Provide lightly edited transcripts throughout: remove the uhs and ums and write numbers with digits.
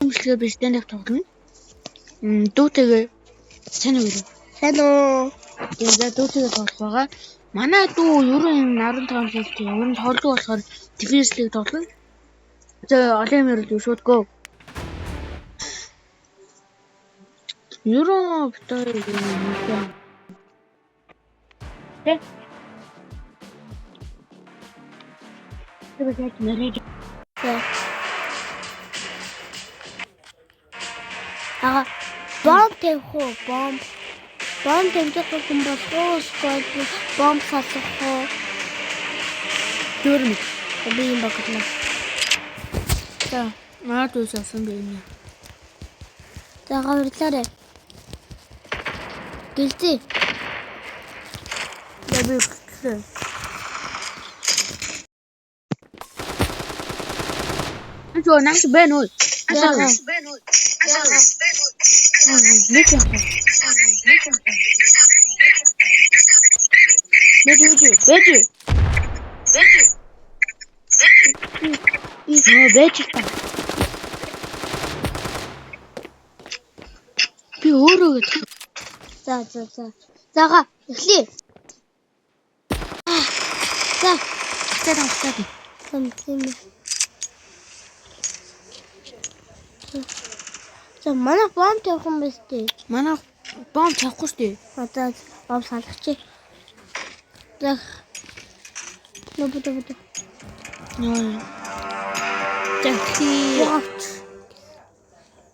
Өнөөдрийн бичлэгээр би stand up тоглоно. Дүүтэйгээ сайн уу вэ? Сайн уу? Тэгээ за дүүтэйгээ тоглох байгаа. Манай дүү ер нь 15 жилтэй. Ер нь тоглодог болохоор Defense League тоглоно. За олон юм ярил шууд go. Ер нь бит хоёр юм юм. Тэ? Тэр яг нэрэж За. Ага. Бомб тавих уу? Бомб. Бомб тавьж хүн болох уу? Эсвэл бомб салгах уу? дөр мэд. Би юм багтлаа. За манай дүү салсан бэ. За гаварлаарай. Гэлзээ. За би хөтлөө. Жоо наш байна уу? За. Нэг яах вэ? Бэж бэж бэж. Нөө бэж та. Би өөрөө гэдэг. За за за. Зага эхлэе. За. Гацаад гацаад. Том тийм. За манай бомб тавих юм байна шүү дээ. Манай бомб тавихгүй шүү дээ. Одоо бомб салгачих. За. Нөө бүдэ бүдэ. Нөө. За эхлэе. Бомб.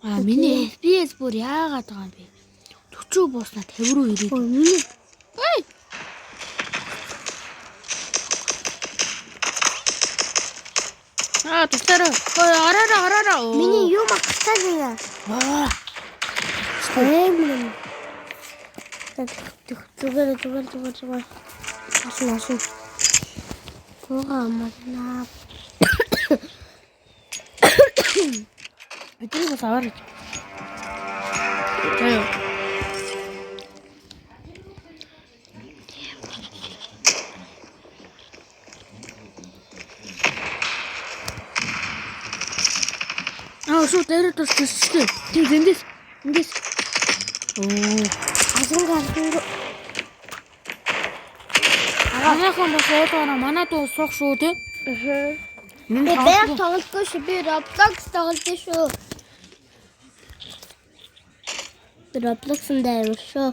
А миний FPS бүр яагаад байгаа юм бэ? 40 бууснаа 50 руу ирээд. Ой миний Ой. А туслаарай. Ой араараа араараа. миний юм агцаа юм. Аа. Амар юм. За зүгээр зүгээр зүгээр зүгээр. Ашин ашин. Гуга амарнаа. Эднийг бас аваарай. За юу. Аа шууд дээрээ тусчихсан шүү дээ. Тийм эндээс эндээс. Оо. Азан гарсан. Манайхан бас ойлгоорой. Манай дүү суух шүү те. Аа. Мөн Би байг тоглохгүй шүү. Би Roblox тоглож шүү. Би Roblox-ын дээр шүү.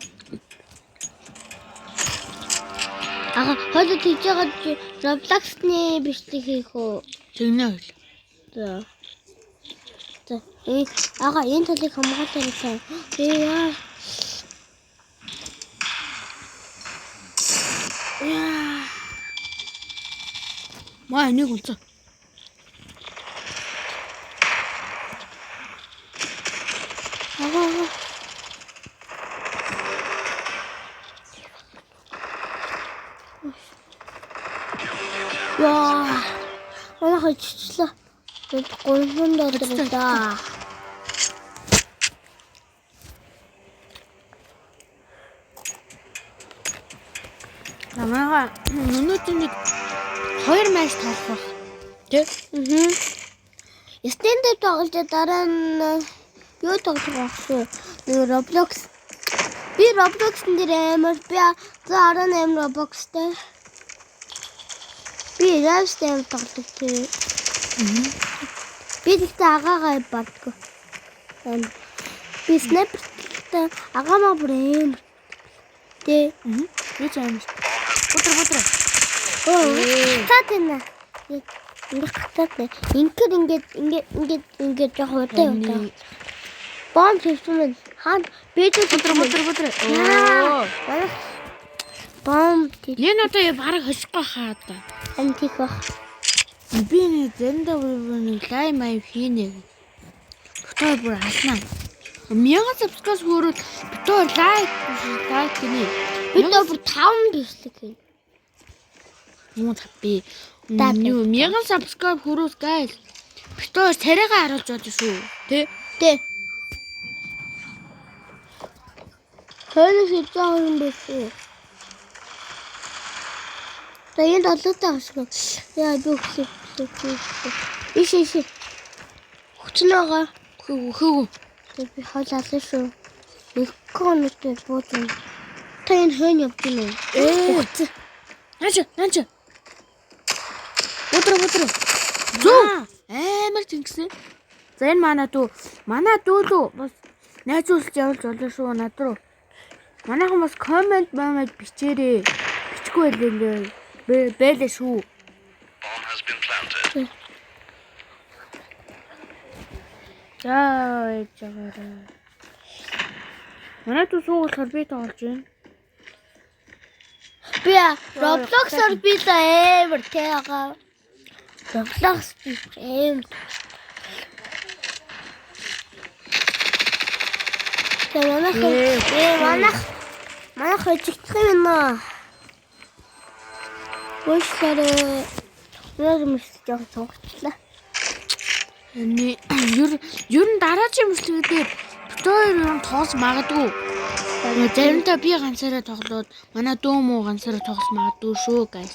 Ага, хойло тийж байгаа чи Roblox-ны бичлэг хийх үү? Тэгнэ хэл. За. За, э ага, энэ талыг хамгаалаарай та. Э яа. Яа. Маа энийг унцаа. Ага, ага. Яа. Манай хожичлаа. Бид 3 доллар даа. Намайга өнөөдөр нэг хоёр матч тоглох байх. Тэ? Мм. Stand up тоглож дараа нь юу тоглох байх вэ? Нэг Roblox. Би Roblox-н дээр амар би 18 Roblox-тай. Би Rust амар тоглодог тий. Би тэгтээ агаагаа бардгүй. Амар. Би снайпертай агаамаа бүр амар. Тэ. Би ч амар. Бутар бутар. Оо, гацаад байна. Ингээ гацаад байна. Инкер ингээд ингээд ингээд ингээд жоох удаа удаа. Бомб тавьсан байна. Хаана би ч Бутар бутар бутар. Яа. Оо. Бомб тий. Энэ одоо бараг хошихгүй хаа одоо. Ан тийх бах. Би нэг заримдаа бүр нэг лайв маяг хийнэ. Бутар бүр алнаа. 1000 subscribe хөөрөл битүү лайк лайк гинэ. Бид нөө бүр 5 бичлэг хийнэ. Муу та би За, юу 1000 subscribe хөрөөс guys. Битүү царайгаа харуулж болно шүү. Тэ? Тэ. Хойно хэвчээ юм байсан. За энэ долоотой гашгүй. Яа би өглөө. Иш иш. Хүчин байгаа. Хөө хөө. Тэр би хоол алсан шүү. Нэг контой бууж байна. Та энэ хойно явж байна уу? Ээ. Наач, наач. Бодроо бодроо. Зүү. Амар тэнгисэн. За энэ манай дүү. Манай дүү лүү бас найзуулж явуулж болно шүү над руу. Манайхан бас коммент момент бичээрэй. Бичихгүй байлээ. Бэлээ шүү. Bomb has been planted. За яж байгаарай. Манай дүү суугалахаар би тоглож байна. Би Roblox-оор би л амар тайгаа. Roblox би амар. Тэгээ манайх манайх манайх хожигдох юм аа. Уушлаарай. Өнөөдөр мэт жоохон цугчлаа. Ни ер нь дараагийн мөртлөгөөр бит хоёр ер нь тоглож магадгүй. Заримдаа би ганцаараа тоглоод манай дүү муу ганцаараа тоглож магадгүй шүү guys.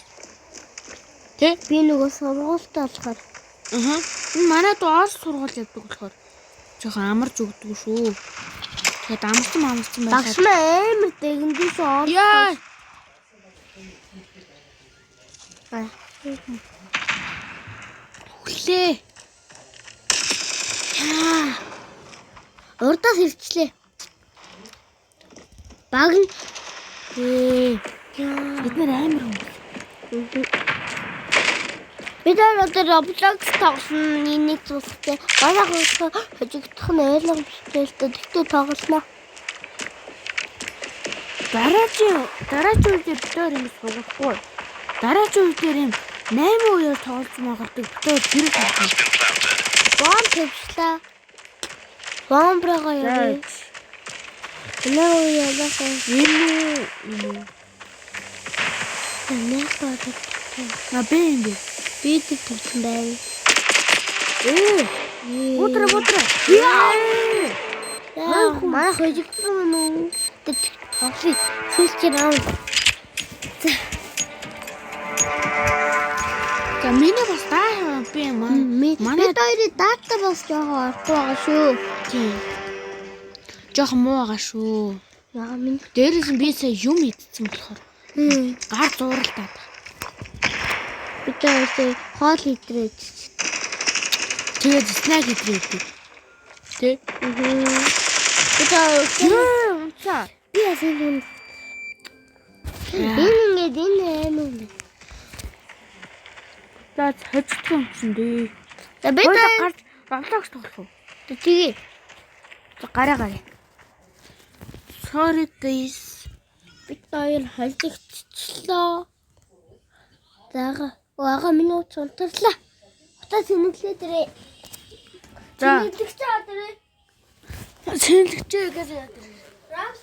Тэ? Би нөгөө сургуультай болохоор Аа. Энэ манай дүү орос сургууль явдаг болохоор жоохон амарч өгдөг шүү. Тэгээд амарсан амарсан багш байхад маа амар дэгэндээс ор. Яа! Хүлээ. Яа. Урдаас ирчлээ. Баг нь Ээ. яа. Бид нэр амар хүн. Бид нар одоо Roblox тоглоно нэг зүйлтэй. Манай хөөсөө хожигдох нь ойлгомжтой л дээ. Тэгтээ тоглоно. Дараагийн үедээ бид хоёр юм сургахгүй. Дараагийн үедээ юм 8 үеэр тоглож магадгүй бид хоёр тэр Bomb тоглоно. has been planted. Бомб тавьчлаа. Бомб руугаа явъя. Энэ үе явах. Энэ үү? Энэ үү? Нэг бод. А бэ юм бэ? Би тэг тавьсан байна. Ээ. Будраа будраа. Яа. Яа, манай хожигдсон юм уу? Тэг тоглоё. Сүүлчээр аав. За миний бас даа би Манай манай бид хоёрын дата бас жоохон ортой байгаа шүү. тийм. Жохон муу байгаа шүү. Яа минь. Дээрээс нь би сая юм идсэн болохоор гар зууралтаад. Бид хоёроо хоол идрээд. Тэгээд снэк идрээ идэв. Тэ? Бид хоёр Юу унцаа. би яасан юм. Энэ ингээд энэ амар юм. За хожигдсон юм чинь дээ. За бид Хоёулаа хоёр гарч Roblox тоглох уу? тэгээ. За гараа гараа. Sorry guys. Бид хоёр холигдчихлоо. За ага миний уц унтарлаа. Утаа сэнэглээ дээрээ. За Сэнэглэгчээ дээрээ. сэнэлгчээ гэж яа. Рамс.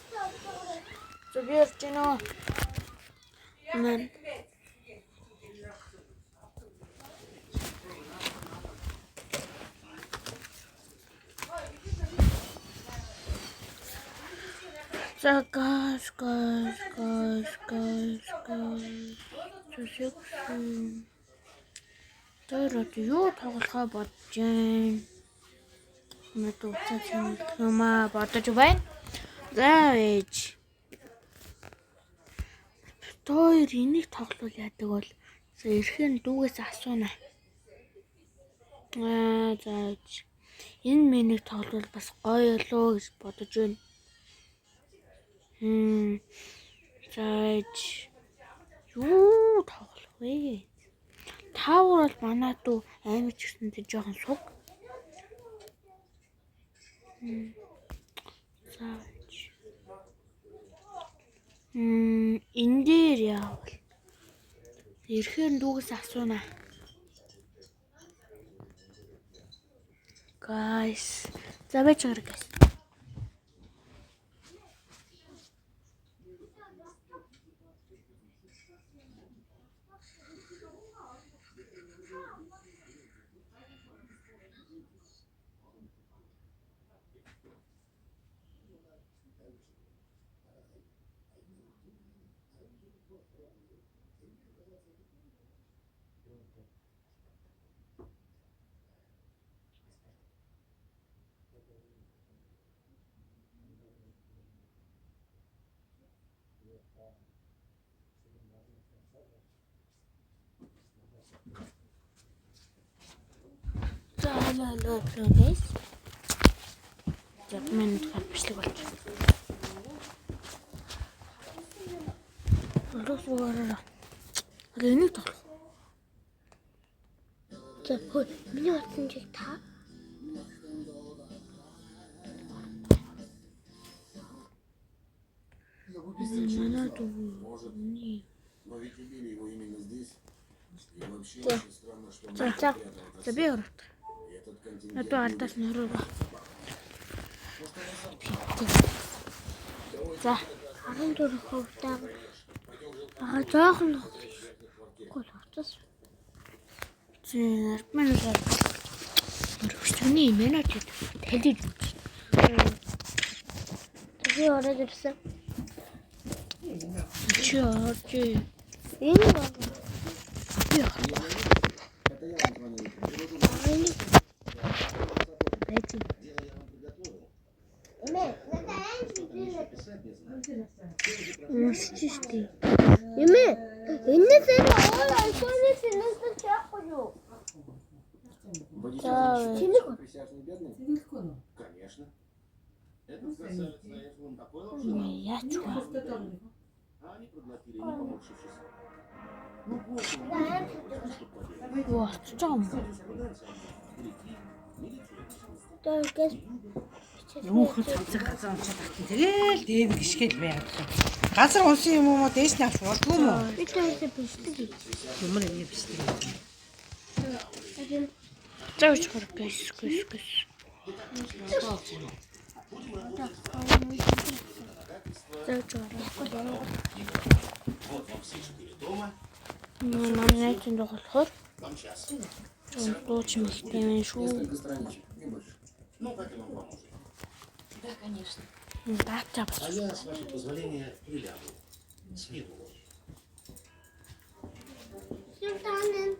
За би ярьж байна уу? Мэн. За газ газ газ газ газ. Зүсэгсэн. Тэр одоо юу тоглохоо бодож байна. Мэд уцаа чимэлдэх юм аа бодож байна. За ээж. Тоор энийг тоглол яадаг бол за эрхэн дүүгээс асууна. Аа за ээж. Энэ миний тоглол бас гоё болов гэж бодож байна. За ээж. Юу тоглох вэ? Таавар бол манай дүү амар ч гэсэнтэй жоохон суг. За ээж. Энэ дээр яавал. Ирэхээр дүүгээс асууна. Guys. За байж байгаа guys. Hello, hello, hello guys. За, минут бичлэг болж байна. Өрөөсөөр. Одоо энийг тоглох. За хөө миний утсан чиг та. Манай дүү. Миний. Но ведь убили его именно здесь. И вообще Да. очень странно, что он За, За. за би орох. этот контингент Надад алдаас нөрөө. За, 14% таа. Аа жоохон гол утас. зэр минут. Өргөчний минут талиж. Би ороод ирсэн. Чи орж. Энэ баг. Би орох. Это я вам звонил. Энэ Байж. Эмээ, надад аим Писать не знаю. Уншиж штий. Эмээ, энэс энэ өөр iPhone-ээс энэс яахгүй юу? Водитель Чиний присяжный бедный? Конечно. Этот красавец наехал на такой лапши, Яач вэ? а они проглотили, не поморщившись. Ну вот он, что поделать. Юу болчихж байгаа юм бэ? дөргөс Үүхэн цамцаг газар уншаад татна. Тэгэл дээд гიშгэл байгаад. Газар унсан юм уу дээш нь авч болдгоо юм уу? Би тэрээс бичлэг хийж. Ямар юм бичлэг юм. За гэж гэр гэс гэс гэс. За гэж гэр. Манай найзын дуу болохоор дуу чимэлтэй юм шүү. Несколько страничек, не больше. Ну, как я вам поможет? Даачаа А я, с вашего позволения, прилягу. Спину. Султанын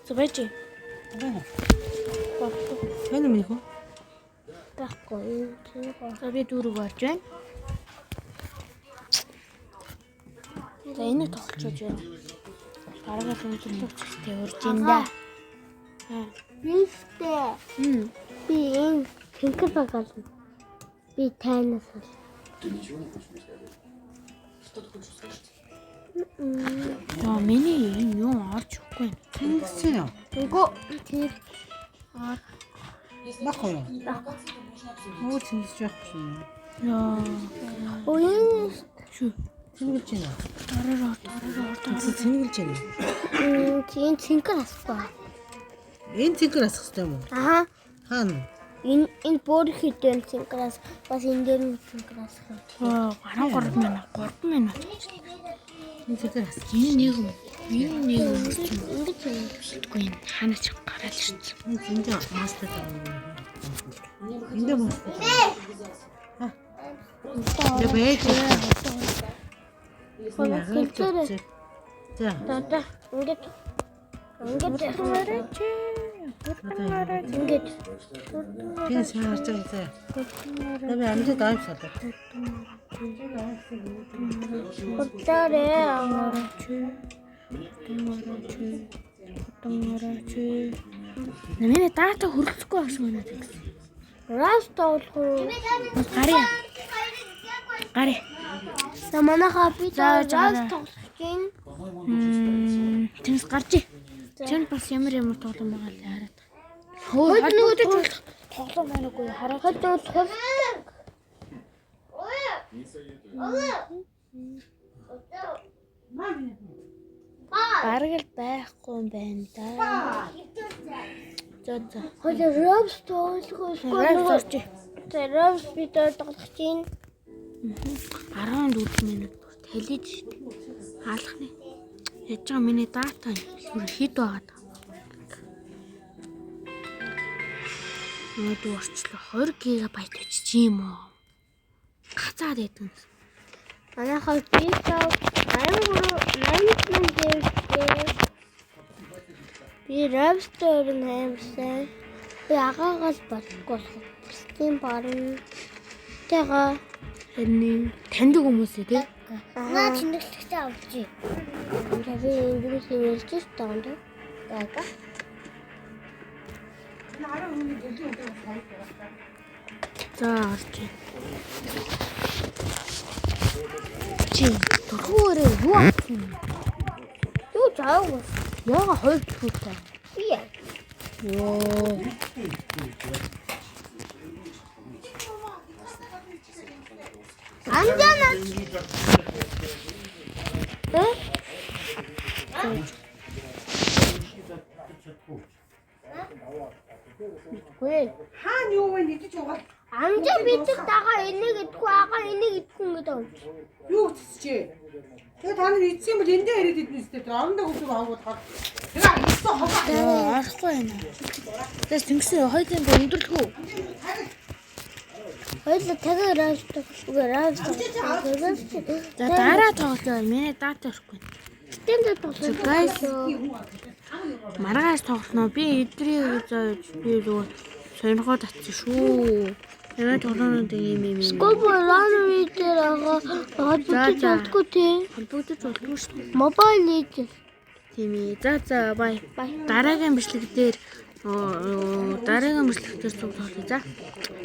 За байж. Байна. Байна уу минийхөө? байхгүй энэ чиний За би дүүрэг орж байна. За энийг тоглолцож байна. Бараг л өндөрлөх чигтээ урж ин да. Бистэй. Хм. Би энэ тэнхэр баг олно. Би тайнаас бол. Ты ничего не хочешь мне сказать? Яа миний энэ юм орж өгөхгүй юм. Тэнгэсч байна уу? Үгүй тэр Байхгүй юу? Өөр тэнгэсч байхгүй юм. Яа. Оо энэ Шүү. Тэнгэлж байна уу? Дараар дараар дараар. Тэнгэлж байна уу? энэ цэнхэр асахгүй. Энэ цэнхэр асах хэрэгтэй юм уу? Аха. Хаана? Энэ энэ бүр хэдэн цэнхэр ас бас энэ дээр нь цэнхэр асах. Оо 13 минут 3 минут. Энэ цэнхэр асах. Энэ нэг юм. Энэ нэг юм. Ингэж юм. Үгүй энэ ханаач гараал ирсэн. Энэ зэндээ мастер юм. Эндээ мастер. За байж. Хөлтөөр. За. За ингэж ингэж ингэж Би сайн харж байгаа заа. За би амьд аав салаа. худлаарэ. Миний даата хөрөлцөхгүй байх шиг байна гэсэн. Рас тоглох уу? Гарья. Гарья. За манайхаа би За, за за. рас тоглох чинь Тэрс гарч. Чон бас ямар ямар тоглоом байгаа л хараад. Хөө холбогдож болох тоглоом байна уугүй юу? Хараад. хөдөө тул Бараг л байхгүй юм байна да. За за. Хоол рас тоглох уу? Рас орж. За рас би тоглох чинь 14 минут бүр талиж штэ. Хаалх нэ. Яаж байгаа миний дата бүр хэд байгаа даа. Өнөөдөр орчлоо 20 гигабайт очиж юм уу? Гацаад байдаг юм. манайхаа би тав 83 8 дээр би рас дээр нь аймсан. Би агаагаас болохгүй болох. Бусдын барна. Тэга Харин таньдаг хүмүүсээ тий. Наа тэндэглэгчтэй авчи. Би инглиш хэлж байгаа юм даа. За орч. Чи түрүүрээ юу авсан юм? Юу ч аваагүй. Яага хоёр түрүүтэй. Би яа. Йоо. Амжаа. Э? Үгүй. Хаана юу вэ нэгдэж угаал Амжаа бидэг дагаа энийг идэхгүй агаа энийг идэхгүй гэдэг юм. юу гэсчээ. Тэгээ та нар идсэн бол эндээ ирээд идэнэ үстэй. Тэр орондоо хөсөг хавууд хол. Тэгээ идсэн хогоо. Яа, орохгүй байна. Тэс тэнгисээ хоёулын бүр өндөрлөх үү? Хоёулаа цагаар рааш үгүй рааш. За дараа тоглоё. Миний дата өрөхгүй. Тэнд тоглох. Guys. Маргааш тоглоно. Би эдрийг зөөж би зүгээр сонирхоо татсан шүү. Ямар тоглоомнууд юм юм юм. Скоп ран дээр агаа холбогдож За, за. болдгоо тий. Холбогдож болдгоо шүү. Mobile Legends. Тийм ээ. За за бай. Дараагийн бичлэг дээр дараагийн бичлэг дээр цуг тоглоё за.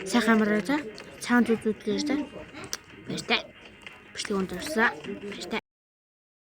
Сайхан амраа за. Цаан зүг зүглээр за. Баяртай. Бичлэг өндөрлөсөн. Баяртай.